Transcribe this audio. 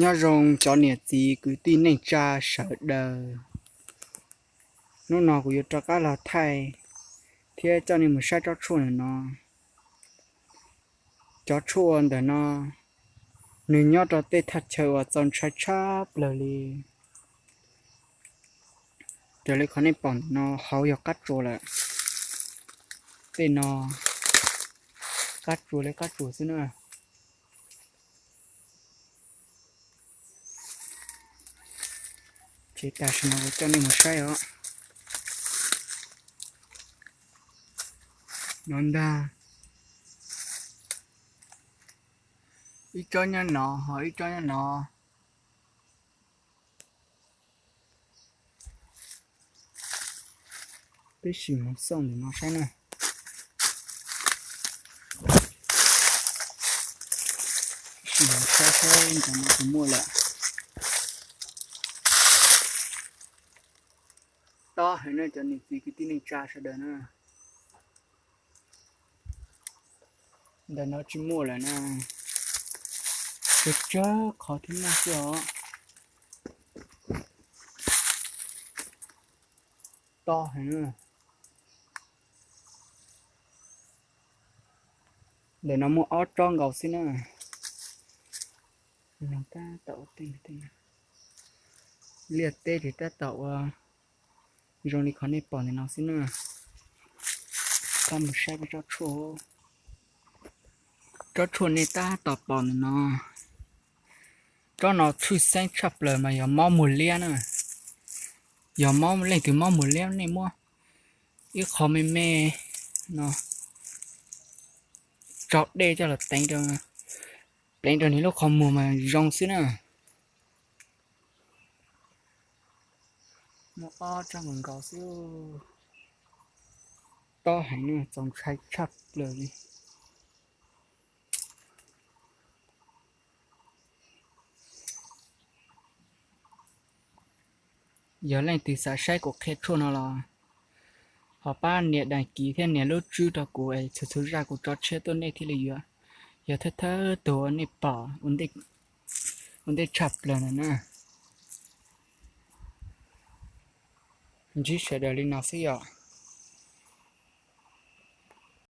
Nyob zoo cov niam txiv kwv tij neej tsa sawv daws. Hnub no kuv yuav rov qab los thaij thiab coj nej mus saib tsob tshuaj ntawm no. Cov tshuaj ntawm no nws nyob rau tej thaj chaw uas txaus ntshai tshaj plaws li. Raws li qhov nej pom ntawm no hauv yog qab tsuas lawm. Tej no qab tsuas li qab tsuas xwb na. Ces tam sim no kuv coj nej mus saib os. No ntag, ib tsob nyob no ho ib tsob nyob no. Peb sim mus xauj ntawm no saib na. Peb sim mus saib saib ntawm no puas muaj lawm. Tob heev na cov niam txiv kwv tij neej tsa sawv daws na. Ntawm no tsis muaj lawm na. Tsawg tsawg qhov thiaj muaj xwb os. Tob heev na. Ntawm no muaj ob tsob nkaus xwb na. Tab tom ua teb, liaj teb ces tab tom ua zoo li qhov nej pom ntawm no xwb na. Tab mus saib peb tsob tshuaj. Tsob tshuaj nej tab tom pom ntawm no, tsob no tshwj xeeb tshaj plaws mas yog mob muag liab na. Yog mob, leej twg mob muag liab nej muab ib qho me me no tso dej coj los teev rau, pleev rau nws lub qhov muag mas zoo xwb na. Muaj ob tsob nkaus nkaus xwb. Tob heev na, txaus ntshai tshaj plaws li. Yog leej twg xav saib kuv qhia tshuaj no los ho pab nias đăng ký thiab nias lub tswb rau kuv es txhua txhua zaj kuv tso tshiab tuaj nej thiaj li yuav. Yog thawj thawj tug uas nej pom ua ntej tshaj plaws na. Ntsib sawv daws li no xwb yom.